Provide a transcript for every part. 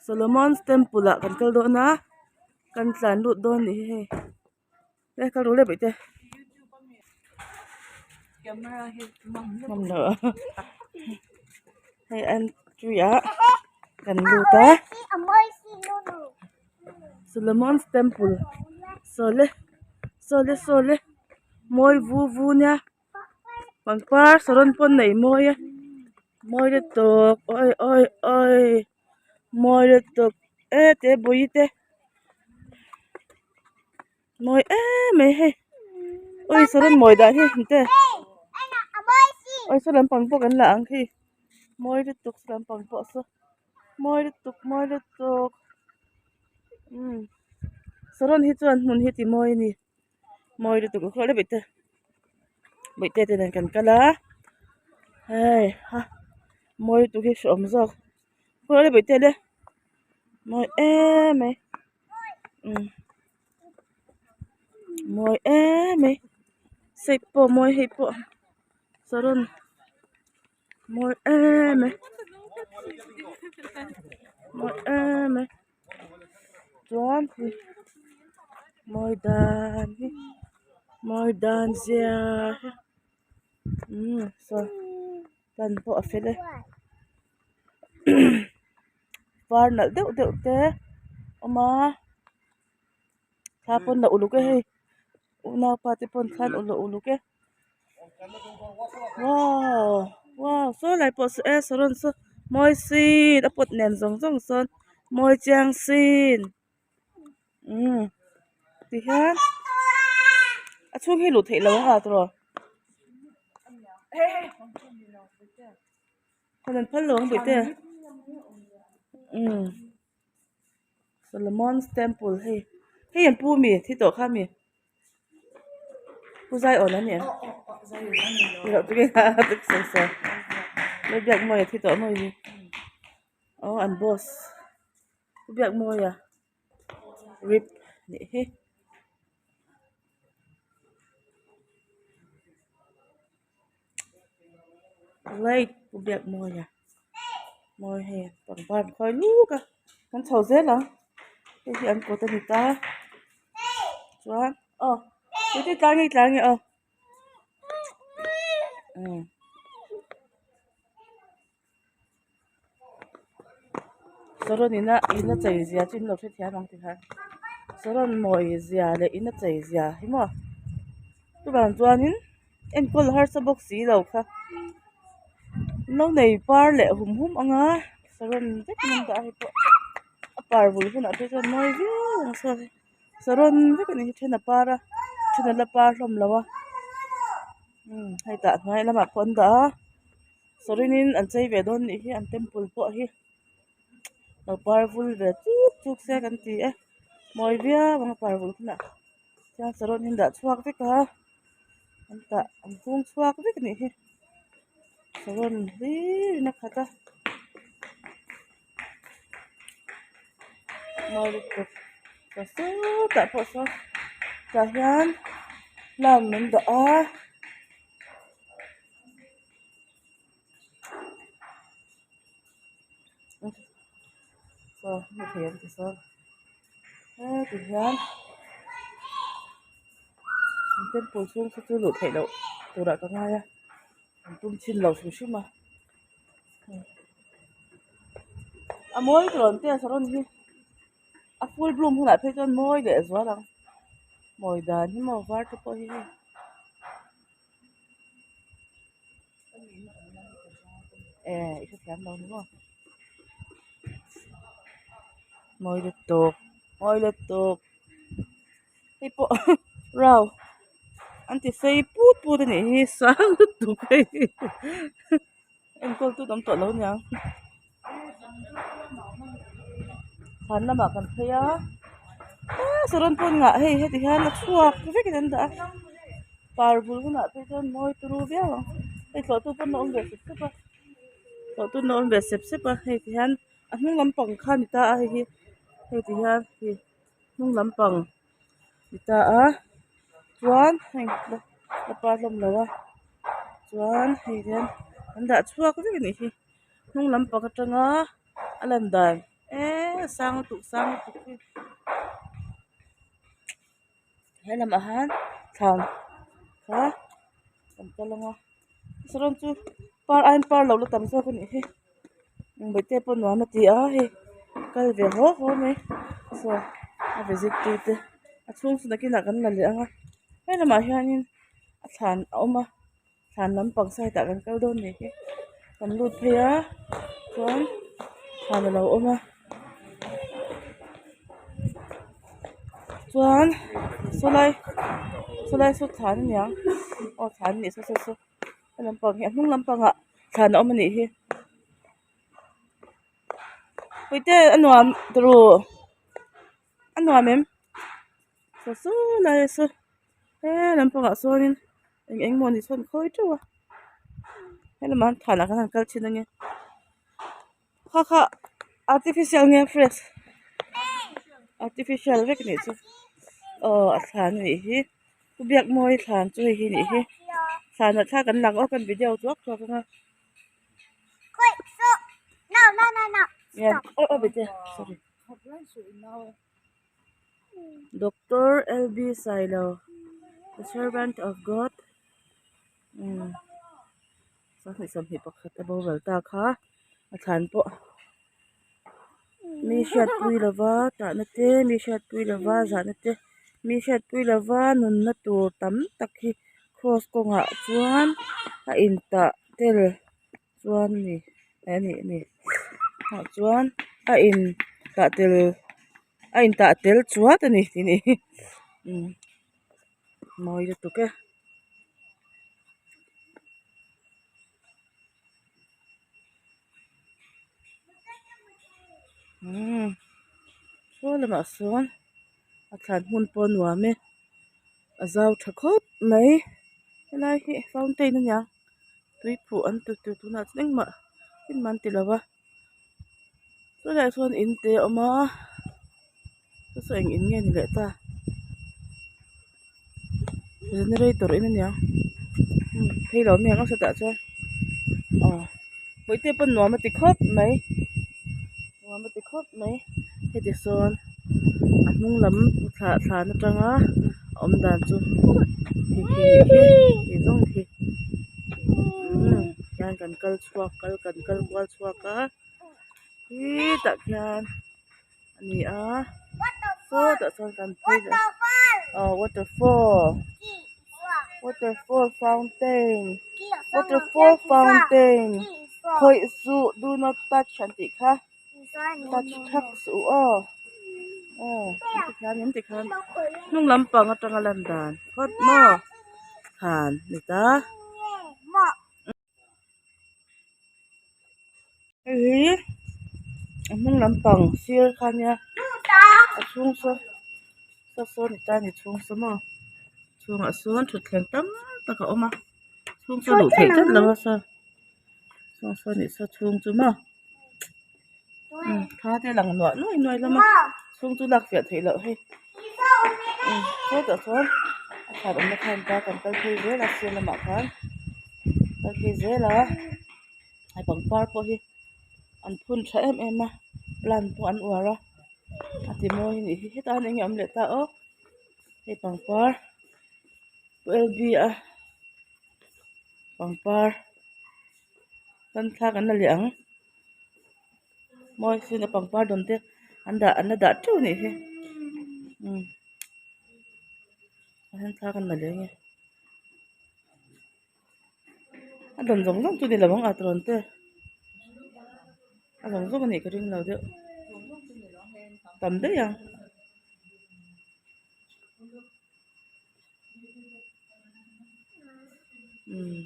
Solomon's temple ah kan kal dawn a kan tlan lut dawn nih hi hei e kal ru le bawihte ngam lo hei entry ah kan lut a Solomon's temple sawle sawle sawle mawi vu vu nia. Pangpar saron pawn nei mawi a mawi lutuk awi awi awi mawi lutuk e te bawihi te mawi em mai hei awi saron mawi dan hi engte awi saw lampang pawh kan la ang khi mawi lutuk saw lampang pawh saw mawi lutuk mawi lutuk umm saron hi chuan hmun hi ti mawi a ni. Mawi lutuk a khaw le bawihte bawihte te nen kan kal a hei ha mawi lutuk hi hreawm zawk khaw le bawihte le mawi em mai umm mawi em mai shape pawh mawi hei pawh saron mawi em mai mawi em mai. Chuan mawi dan hi mawi dan zia hi umm saw lan pawh a fel e var nalh deuh deuh te a awm a thla pawn la uluk e hei unaupa te pawn thla an la uluk e wow wow saw lai pawh saw e saron saw mawi sin a pot nen zawng zawng sawn mawi chiang sin umm tihian a chhung hi luh theih loh ang a tiraw hawn an phal lo ang bawihte umm. Solomon's temple hei hei an pu ami thi tawh kha ami pu zai awn ani em ni loh tukin le biakmawia thi tawh mawi hi aw an boss pu biakmawia rip nih hi. Lake pu Biakmawia mawi hei pangpar an khawi luk a kan chho zel ang hei hi an kawt a ni ta chuan aw tui tlang nge tlang nge aw umm. Saron ina ina chei zia chu in lo hrethiam ang tihah saron mawi zia leh ina chei zia hi maw chuvang chuanin enkawl harsa bawk si lo kha an lo nei par leh hum hum ang a saron vek in an dah a hei pawh a par bul hunah te chuan mawi viau ang saw hi saron vek a ni hi then a par a then a la par hlawm lo a umm hei tah hnuai lamah pawh an dah a. Sawrinin an chei ve dawn nih hi an temple pawh hi lo par vul ve chuk chuk se kan ti e mawi viau ang a par vul hunah chuan saron hi an dah chhuak vek a an tah an hung chhuak vek a nih hi saron hlir in a khat a mawi lutuk ta sawtah pawh sawn tah hian plant an dah a. Saw hmu thei ang tisawn heti hian an temple chhung saw chu luh theih loh turah ka ngai a an tum chhin lo hrim hrim a a mawi tawh ang te saron hi a full bloom hunah phei chuan mawi leh zual ang mawi dan hi maw var te pawh hi hei. Eh i hrethiam lo ni maw mawi lutuk mawi lutuk hei pawh rau an ti sei put put a nih hi sang lutuk hei enkawl tu tam tawh lo aniang thlan lamah kan phei a ah saron pawn ngah hei heti hian a chhuak vekin an dah a par bul hunah phei chuan mawi turu viau ang hei tlawh tu pawn a awm ve sep sep a tlawh tu an awm ve sep sep a hei ti hian a hnung lampang kha a ni ta a hei hi hei ti hian hi hnung lampang ni ta a chuan hei la par hlawm lo a chuan hei hian an dah chhuak vek a nih hi hnung lampang atanga a lan dan. Eee sang lutuk sang lutuk hi he lamah hian thlan kha kan kal ang a saron chu par aiin par lo la tam zawk a nih hi bawihte pawh nuam a ti a hei kal ve haw haw mai saw a visit tu te a chhung chu nakinah kan la leh ang a he lamah hianin a thlan a awm a. Thlan lampang side ah kan kal dawn ni hi kan lut phei a chuan thlan alo awm a chuan sawlai sawlai saw thlan a niang aw thlan a nih saw saw saw he lampang hi a hnung lampangah thlan a awm a nih hi puite a nuam turu a nuam em. Saw saw lai a saw he lampangah sawnin eng eng maw ni sawn khawi teuh a he lamah hian thanah khan an kal thin a nia kha kha artificial nge fresh artificial vek a nih chu aw a thlan a nih hi pu biakmawii thlan chu hei hi a nih hi thlanah thla kan lang awk a video thuak thuak ang a. Aw aw bete sorry. Doctor L B Sailo the servant of God umm sanghnih sawmhnih pakhat a boral ta kha a thlan pawh mi hriatpui lova tahna te mi hriatpui lova zahna te mi hriatpui lova nunna tur tam tak hi cross kawngah chuan a intah tel chuan a ni a ni a ni ah chuan a in tah tel a in tah tel chuat a ni tih ni umm mawi lutuk e. Umm saw lamah sawn a thlan hmun pawh a nuam e a zau tha khawp mai helai hi fountain a nia. Tui phuh an ti tur tunah chuan engmah engmah an ti lo va chulaiah chuan in te a awm a chu chu eng in nge ni leh ta generator in aniang phei lo mek a sawtah chuan aw bawihte pawn nuam a ti khawp mai nuam a ti khawp mai heti sawn a hnung lam thla thlan atanga a awm dan chu hei khi nih khi tih zawng khi umm hian kan kal chhuak kal kan kal kual chhuak a khitah khian a ni a sawtah sawn kan phei leh aw waterfall waterfall fountain waterfall fountain khawih suh do not touch an tih kha. Touch thak suh u aw aw tikhian in tikhian hnung lampang atanga lan dan phawt maw khan ni ta hei hi a hnung lampang sir kha nia a chhung saw saw saw ni ta ni chhung saw maw chhungah sawn thutthleng tam tak a awm a chhung saw luh theih tlat lo a saw saw saw ni saw chhung chu maw. Thla te lang nuah nuai nuai hlawm a chhung chu lak fiah theih loh hei sawtah chuan a thlan awmna khan ta kan kal phei zel a sir lamah khan kal phei zel a hei pangpar pawh hi an phun tha em em a plant pawh an uar a a ti mawi a nih hi hetah hian eng nge awm leh ta aw hei pangpar L B a pangpar. Kan thla kan la leh ang mawi sin a pangpar dawn te an dah an la dah teuh anih hi umm a then thla kan la leh ange a dawn zawng zawng chu ni lo ang a turawn te a zawng zawng anih ka ring lo deuh tam daih ang. Umm.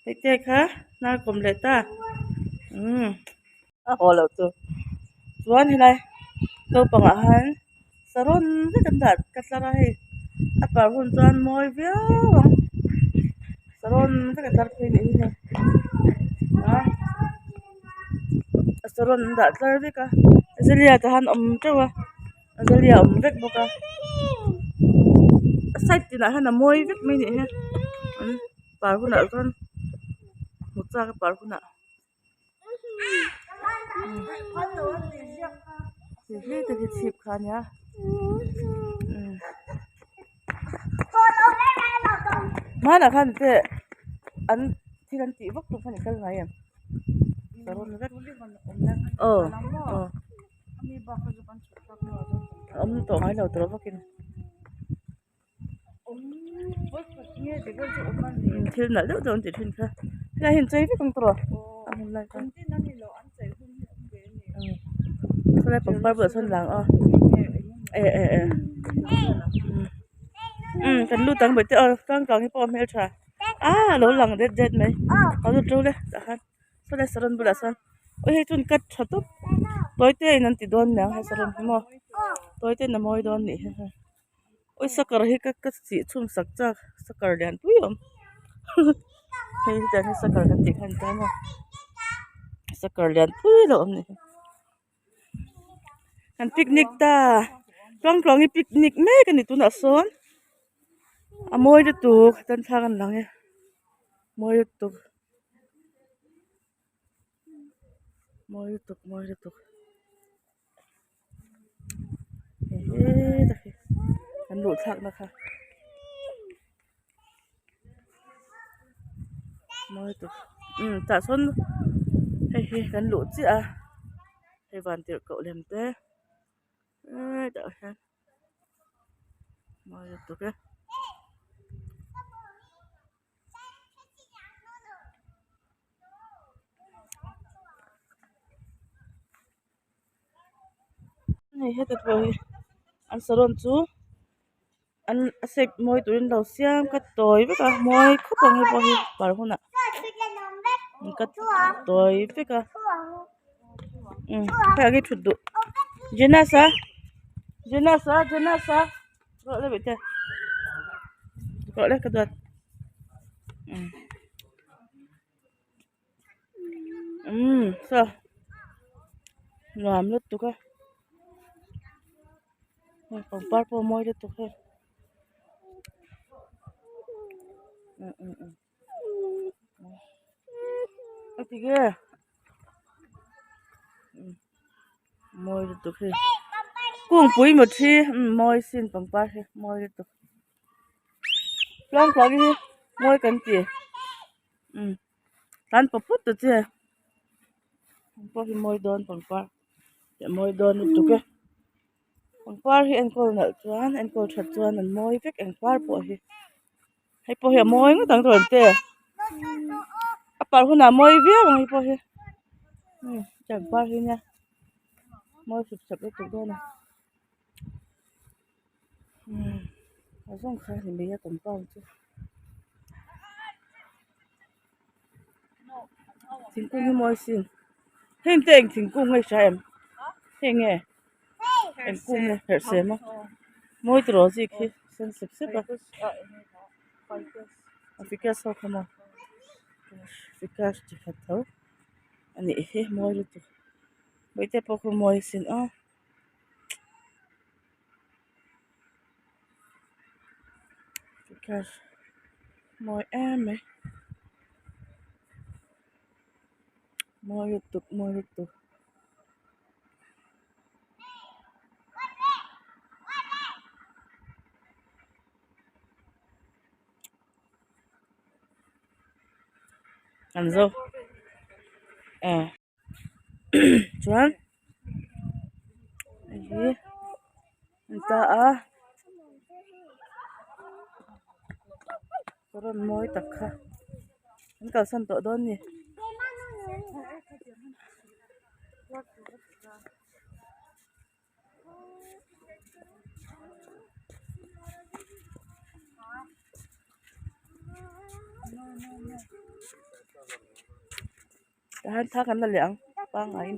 Hei kha hnar kawm leh ta umm a haw loh chu chuan helai naupangah hian sarawn vek an dah ka tlar a hei a par hun chuan mawi viau ang sarawn vek a tlar phei nih hi hei a sarawn an dah tlar vek a azelia te han awm teuh a. Azalia a awm vek bawk a a side tinah hian a mawi vek mai a nih hi an par hunah chuan hmu chak. chak a par hunah hlei te khi chhip kha ania hmanah khan te an thil an tih vak tur khan i kal ngai em saron vek aw aw awm tawh ngai lo tawh vakin. Thil nalh deuh deuh an tih thin kha helai hi an chei vek ang tawh a hmun lai khan helai pangpar bulah sawn lang a e e e umm kan lut ang mai te aw changkang hi pawh a hmeltha ah a lo lang det det mai a lut ro le tah khan sawlai saron bulah sawn aw hei chu an cut tha tawp tawi te in an ti dawn aniang he saron hi maw tawi te in a mawi dawn anih hi hei. Awi sakar hi ka ka chih chhun sak chak sakar lian pui a awm hei hetiang hi sakar kan tih kha a ni ta maw sakar lian pui lo awm a ni kan picnic ta tluangtluang hi picnic mek a ni tunah sawn a mawi lutuk tan thlak an lang e mawi lutuk mawi lutuk mawi lutuk. Hehe kan luh thlak na kha mawi tuk umm tah sawn hei hi kan luh chiah a hei van tirhkoh lem te hetah hian mawi lutuk e. Hei heta pawh hi an saron chu an a shape mawi turin lo siam ka tawi vek a mawi khawp ang hei pawh hi par hunah an cut tawi vek a umm hei ang hi thut duh Jenas a Jenas a Jenas a rawh le bawihte rawh le ka duat umm. Umm saw nuam lutuk a hei pangpar pawh a mawi lutuk hei um um um a ti nge um mawi lutuk hei kungpui maw thi um mawi sin pangpar hi mawi lutuk tluangtluang hi mawi kan ti. Umm tlan pawp pawp ta che pawh hi mawi dawn pangpar a mawi dawn lutuk e pangpar hi enkawl nalh chuan enkawl that chuan an mawi vek eng par pawh hi hei pawh hi a mawi ngawt ang tawh ang che a par hunah a mawi viau ang hei pawh hi umm pangpar hi nia mawi sep sep lutuk dawn a. Umm a zawng kha ni mai a compound chu thingkung hi mawi sin heng te eng thingkung nge i hria em hei nge eng kung nge herh sem a mawi tiraw zik hi sen sep sep a a ficus ho kha maw ficus chi khat tho a nih hi mawi lutuk bawihte pawh khu mawi sin aw. Mawi em mai mawi lutuk mawi lutuk. An zo eh. Chuan hei hi an ta a kawr rawn mawi tak kha an kalsan tawh dawn a ni. Tah hian thla kan la leh ang pangaiin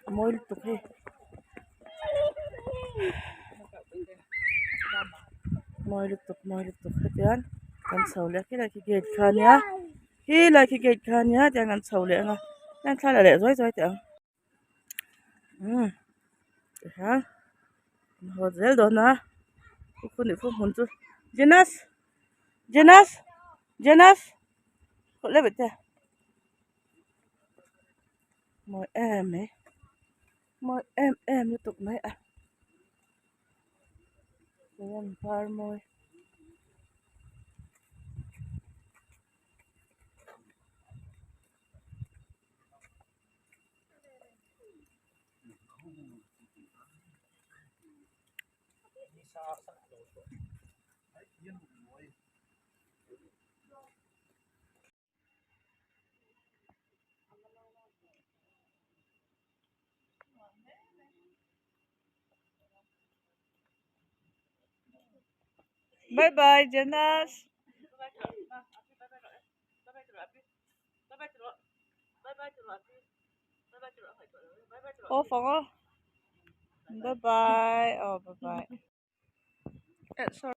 a mawi lutuk hei mawi lutuk mawi lutuk hetiang kan chho leh a khilai khi gate kha ania khilai khi gate kha ania tiang kan chho leh anga tiang thla la leh zuai zuai teh ang. Umm tihian an haw zel dawn a khua nih khaw hmun chu Jenas Jenas Jenas. Mawi em mai mawi em em lutuk mai a saron par mawi. Bye bye Jonas. Off ang aw. Bye bye. Oh bye bye. Eh sorry.